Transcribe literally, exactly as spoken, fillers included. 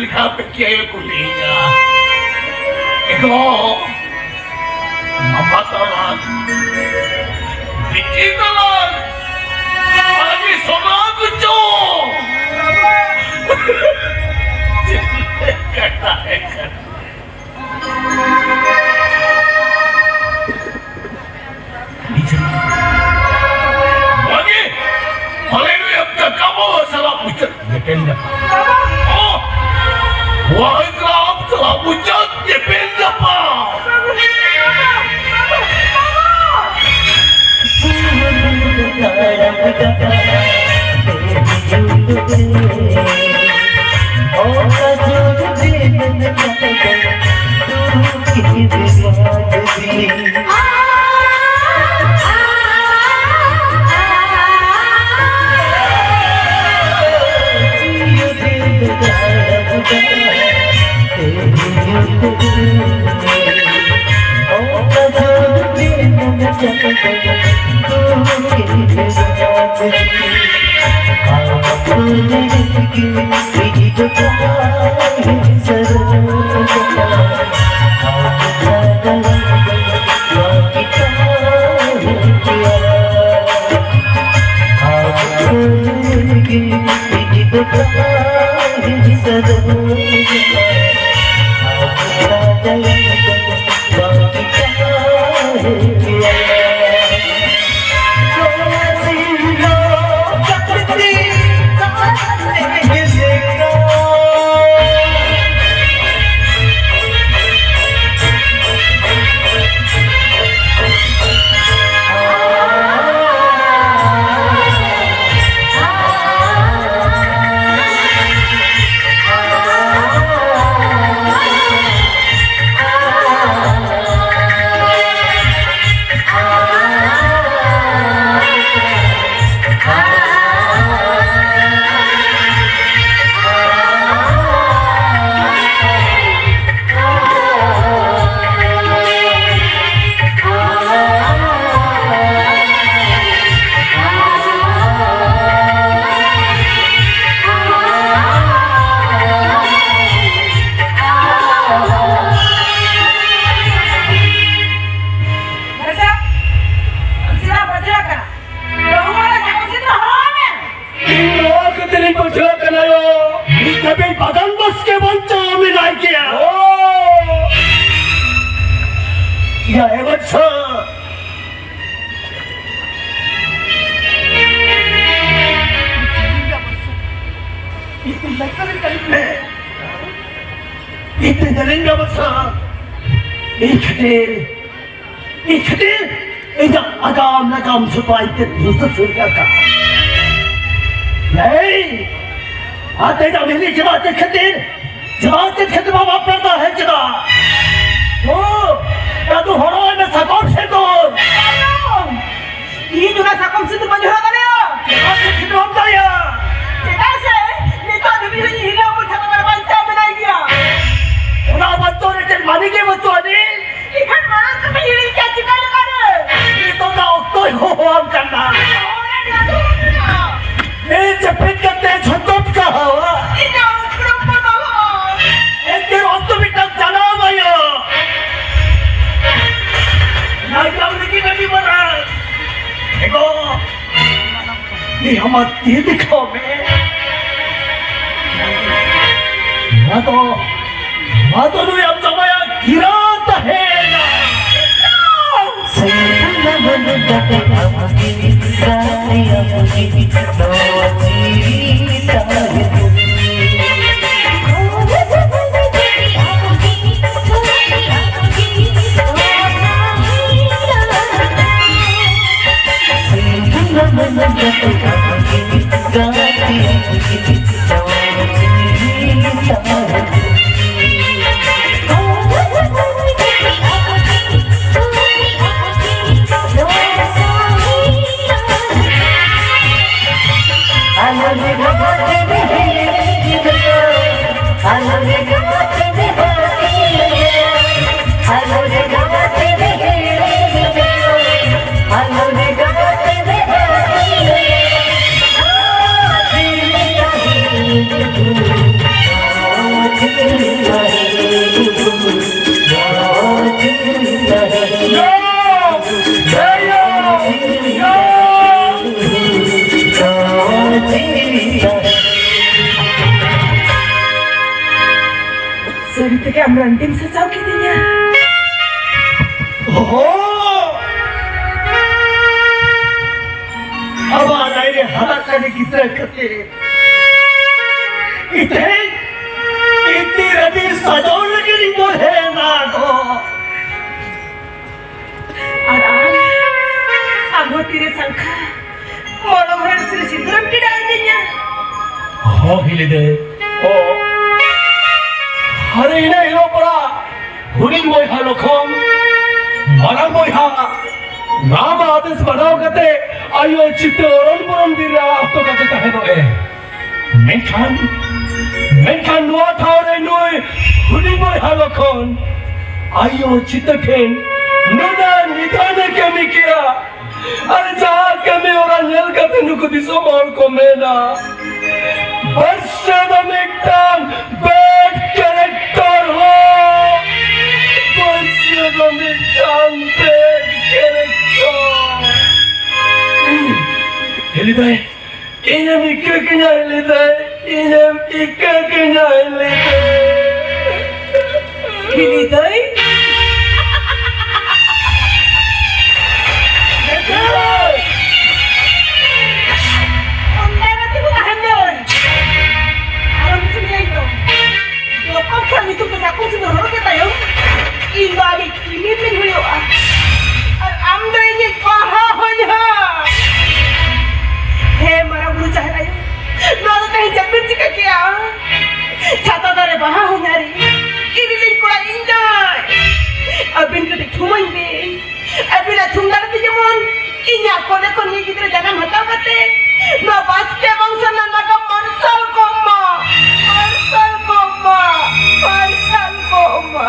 ᱞᱮᱠᱟᱛᱮ ᱠᱮ ᱠᱩᱞᱤᱭᱟ᱾ ᱮᱜᱳ, ᱢᱟᱢᱟ ᱛᱟᱞᱟᱝ, ᱵᱤᱴᱤ ᱛᱟᱞᱟᱝ, ᱟᱨ ᱩᱱᱤ ᱥᱚᱱᱟ ᱠᱩᱪᱚ᱾ ᱪᱮᱫ ᱞᱮᱠᱟᱭ ᱠᱟᱱᱟ? ᱵᱟᱝᱜᱮ, ᱦᱟᱞᱮᱞᱩᱭᱟ, ᱠᱟᱠᱟ ᱵᱟᱵᱟ ᱥᱟᱞᱟᱜ ᱢᱩᱪᱟᱹᱫ ᱧᱮᱯᱮᱞ ᱧᱟᱯᱟᱢ᱾ ᱚ, ᱣᱟᱦᱤᱫ ᱨᱟᱢ ᱥᱟᱞᱟᱜ ᱢᱩᱪᱟᱹᱫ ᱧᱮᱯᱮᱞ ᱧᱟᱯᱟᱢ᱾ ᱤᱧ ᱛᱮ ᱡᱟᱹᱱᱤᱡ ᱵᱮᱵᱚᱥᱛᱷᱟ᱾ ᱤᱧ ᱠᱷᱟᱹᱛᱤᱨ, ᱤᱧ ᱠᱷᱟᱹᱛᱤᱨ ᱤᱧᱟᱹᱜ ᱟᱜᱟᱢ ᱱᱟᱜᱟᱢ ᱡᱷᱚᱛᱚ ᱟᱡ ᱛᱮ ᱫᱷᱩᱥ ᱥᱩᱨ ᱟᱠᱟᱫ᱾ ᱮᱭ! ᱟᱛᱮ ᱫᱚ ᱢᱤᱞᱤ ᱪᱮᱫᱟᱜ ᱪᱮᱫ ᱠᱷᱟᱹᱛᱤᱨ? ᱪᱮᱫᱟᱜ ᱪᱮᱫ ᱠᱷᱟᱹᱛᱤᱨ ᱵᱟᱢ ᱟᱯᱱᱟᱨ ᱫᱟ? ᱦᱮᱸ, ᱪᱮᱫᱟᱜ? ᱳ! ᱫᱟᱫᱩ, ᱦᱚᱨᱚᱜ ᱟᱭ ᱢᱮ ᱥᱟᱠᱚᱢ ᱥᱤᱸᱫᱩᱨ᱾ ᱤᱧ ᱚᱱᱟ ᱥᱟᱠᱚᱢ ᱥᱤᱸᱫᱩᱨ ᱵᱟᱹᱧ ᱦᱚᱨᱚᱜ ᱫᱟᱲᱮᱭᱟᱜᱼᱟ᱾ ᱪᱮᱫᱟᱜ ᱥᱮ ᱪᱮᱫ ᱦᱚᱸ ᱵᱟᱢ ᱫᱟᱲᱮᱭᱟᱜᱼᱟ? ᱪᱮᱫᱟᱜ ᱥᱮ ᱱᱤᱛᱚᱜ ᱫᱷᱟᱹᱵᱤᱡ ᱦᱚᱸ ᱤᱧ ᱦᱤᱞᱟᱹᱣ ᱵᱚᱱ ᱪᱷᱟᱛᱟ ᱨᱮ ᱵᱟᱧᱪᱟᱣ ᱢᱮᱱᱟᱭ ᱜᱮᱭᱟ᱾ ᱚᱱᱟ ᱵᱚᱛᱚᱨ ᱨᱮ ᱪᱮᱫ ᱢᱟᱹᱱᱢᱤ ᱜᱮ ᱵᱟᱹᱪᱩᱜ ᱟᱹᱱᱤᱡ? ᱤᱧ ᱠᱷᱟᱱ ᱢᱟᱲᱟᱝ ᱠᱟᱛᱷᱟ ᱦᱤᱲᱤᱧ ᱠᱮᱫ ᱪᱤᱠᱟᱹ ᱞᱮᱠᱟᱨᱮ? ᱱᱤᱛᱚᱜ ᱫᱚ ᱚᱠᱛᱚᱭ ᱦᱚᱦᱚᱣᱟᱢ ᱠᱟᱱᱟ᱾ ᱚᱱᱟ ᱡᱟᱹᱫᱩ ᱠᱟᱱᱟ᱾ ᱮ ᱡᱟᱹᱯᱤᱫ ᱠᱟᱛᱮ ᱡᱷᱚᱛᱚᱢ ᱥᱟᱦᱟᱣᱟ᱾ ᱤᱧᱟᱹᱜ ᱩᱯᱨᱩᱢ ᱵᱚᱫᱚᱞᱚᱜᱼᱟ᱾ ᱮᱱᱛᱮ ᱨᱮᱦᱚᱸ ᱛᱚ ᱢᱤᱫᱴᱟᱝ ᱡᱟᱱᱟᱢ ᱟᱭᱳ᱾ ᱱᱟᱜᱟᱢ ᱨᱮᱜᱮ ᱟᱹᱰᱤ ᱢᱟᱨᱟᱝ᱾ ᱮᱜᱳ, ᱱᱤᱭᱟᱹ ᱢᱟ ᱛᱤ ᱫᱮᱠᱷᱟᱣ ᱢᱮ᱾ ᱱᱚᱣᱟ ᱫᱚ, ᱱᱚᱣᱟ ᱫᱚ ᱱᱩᱭ ᱟᱢ ᱡᱟᱶᱟᱭᱟᱜ ᱜᱤᱨᱟᱹ ᱛᱟᱦᱮᱸᱭᱮᱱᱟ᱾ ᱥᱟᱹᱨᱤ ᱛᱮᱜᱮ ᱟᱢ ᱨᱟᱱᱰᱤᱢ ᱥᱟᱡᱟᱣ ᱠᱤᱫᱤᱧᱟ᱾ ᱦᱚᱦᱚ! ᱟᱵᱟᱨ ᱟᱭᱨᱮ ᱦᱟᱨᱟ ᱠᱟᱱᱮ ᱜᱤᱫᱽᱨᱟᱹ ᱠᱟᱛᱮ ᱛᱮᱦᱮᱧ ᱤᱧ ᱨᱟᱹᱱᱤ ᱥᱟᱡᱟᱣ ᱞᱟᱹᱜᱤᱫ ᱤᱧ ᱵᱚᱦᱮᱱᱟ ᱫᱚ᱾ ᱟᱨ ᱟᱢ, ᱟᱢ ᱦᱚᱸ ᱛᱤᱨᱮ ᱥᱟᱝᱠᱷᱟ ᱢᱚᱞᱚᱝ ᱦᱚᱨᱚᱲ ᱥᱤᱨᱤ ᱥᱤᱸᱫᱩᱨᱮᱢ ᱴᱤᱰᱟᱹᱜ ᱟᱹᱫᱤᱧᱟ? ᱦᱚᱸ, ᱦᱤᱞᱤ ᱫᱟᱹᱭ, ᱦᱚᱸ᱾ ᱟᱨᱮ ᱤᱱᱟᱹ ᱦᱤᱞᱳᱜ ᱯᱟᱲᱟ ᱦᱩᱰᱤᱧ ᱵᱚᱭᱦᱟ ᱞᱚᱠᱷᱚᱱ ᱢᱟᱨᱟᱝ ᱵᱚᱭᱦᱟ ᱨᱟᱢ ᱟᱫᱮᱥ ᱢᱟᱱᱟᱣ ᱠᱟᱛᱮ ᱟᱭᱳ ᱪᱤᱛᱟᱹ ᱚᱨᱚᱱ ᱵᱚᱨᱚᱱ ᱵᱤᱨ ᱨᱮ ᱟᱦᱛᱚ ᱠᱟᱛᱮ ᱛᱟᱦᱮᱸᱱᱚᱜ ᱮ᱾ ᱢᱮᱱᱠᱷᱟᱱ, ᱢᱮᱱᱠᱷᱟᱱ ᱱᱚᱣᱟ ᱴᱷᱟᱶ ᱨᱮ ᱱᱩᱭ ᱦᱩᱰᱤᱧ ᱵᱚᱭᱦᱟ ᱞᱚᱠᱷᱚᱱ ᱟᱭᱳ ᱪᱤᱛᱟᱹ ᱴᱷᱮᱱ ᱱᱩᱱᱟᱹᱜ ᱱᱤᱫᱷᱟᱹᱱ ᱮ ᱠᱟᱹᱢᱤ ᱠᱮᱜᱼᱟ᱾ ᱟᱨ ᱡᱟᱦᱟᱸ ᱠᱟᱹᱢᱤ ᱦᱚᱨᱟ ᱧᱮᱞ ᱠᱟᱛᱮ ᱱᱩᱠᱩ ᱫᱤᱥᱚᱢ ᱦᱚᱲ ᱠᱚ ᱢᱮᱱᱟ, ᱵᱟᱥ ᱫᱚ ᱢᱤᱫᱴᱟᱝ bad character ᱦᱚᱸ, ᱵᱟᱥ ᱫᱚ ᱢᱤᱫᱴᱟᱝ bad character᱾ ᱦᱤᱞᱤ ᱫᱟᱹᱭ, ᱤᱧᱮᱢ ᱤᱠᱟᱹ ᱠᱤᱧᱟ ᱦᱤᱞᱤ ᱫᱟᱹᱭ, ᱤᱧᱮᱢ ᱤᱠᱟᱹ ᱠᱤᱧᱟ ᱦᱤᱞᱤ ᱫᱟᱹᱭ᱾ ᱦᱤᱞᱤ ᱫᱟᱹᱭ? ᱚᱸᱰᱮ ᱜᱮ ᱛᱤᱸᱜᱩ ᱛᱟᱦᱮᱱ ᱢᱮ᱾ ᱟᱞᱚᱢ ᱥᱩᱱᱭᱟᱹᱧ ᱫᱚ᱾ ᱡᱚᱠᱷᱚᱱ ᱠᱷᱚᱱ ᱧᱩᱛᱩᱢ ᱛᱮ ᱥᱟᱠᱚᱢ ᱥᱤᱸᱫᱩᱨ ᱦᱚᱨᱚᱜ ᱠᱮᱫ ᱛᱟᱭᱚᱢ, ᱤᱧ ᱫᱚ ᱟᱹᱰᱤ ᱠᱤᱢᱤᱱ ᱞᱤᱧ ᱦᱩᱭᱩᱜᱼᱟ᱾ ᱟᱨ ᱟᱢ ᱫᱚ ᱤᱧᱤᱡ ᱵᱟᱦᱟ ᱦᱚᱧᱦᱟᱨ᱾ ᱦᱮᱸ, ᱢᱟᱨᱟᱝ ᱵᱩᱨᱩ ᱡᱟᱦᱮᱨ ᱟᱭᱳ, ᱱᱚᱣᱟ ᱫᱚ ᱛᱮᱦᱮᱧ ᱪᱮᱫ ᱵᱤᱱ ᱪᱤᱠᱟᱹ ᱠᱮᱜᱼᱟ? ᱪᱷᱟᱛᱟ ᱫᱟᱨᱮ ᱵᱟᱦᱟ ᱦᱚᱧᱦᱟᱨᱤ, ᱤᱨᱤᱞᱤᱧ ᱠᱚᱲᱟ ᱤᱧ ᱫᱚ᱾ ᱟᱹᱵᱤᱱ ᱠᱟᱹᱴᱤᱡ ᱛᱷᱩᱢᱟᱹᱧ ᱵᱤᱱ᱾ ᱟᱹᱵᱤᱱᱟᱜ ᱛᱷᱩᱢ ᱫᱟᱲᱮ ᱛᱮ ᱡᱮᱢᱚᱱ ᱤᱧᱟᱜ ᱠᱚᱞᱮ ᱠᱷᱚᱱ ᱢᱤᱫ ᱜᱤᱫᱽᱨᱟᱹ ᱡᱟᱱᱟᱢ ᱦᱟᱛᱟᱣ ᱠᱟᱛᱮ ᱱᱚᱣᱟ ᱵᱟᱥᱠᱮ ᱵᱚᱝᱥᱚ ᱨᱮᱱᱟᱜ ᱱᱟᱜᱟᱢ ᱢᱟᱨᱥᱟᱞ ᱠᱚᱜ ᱢᱟ, ᱢᱟᱨᱥᱟᱞ ᱠᱚᱜ ᱢᱟ, ᱢᱟᱨᱥᱟᱞ ᱠᱚᱜ ᱢᱟ᱾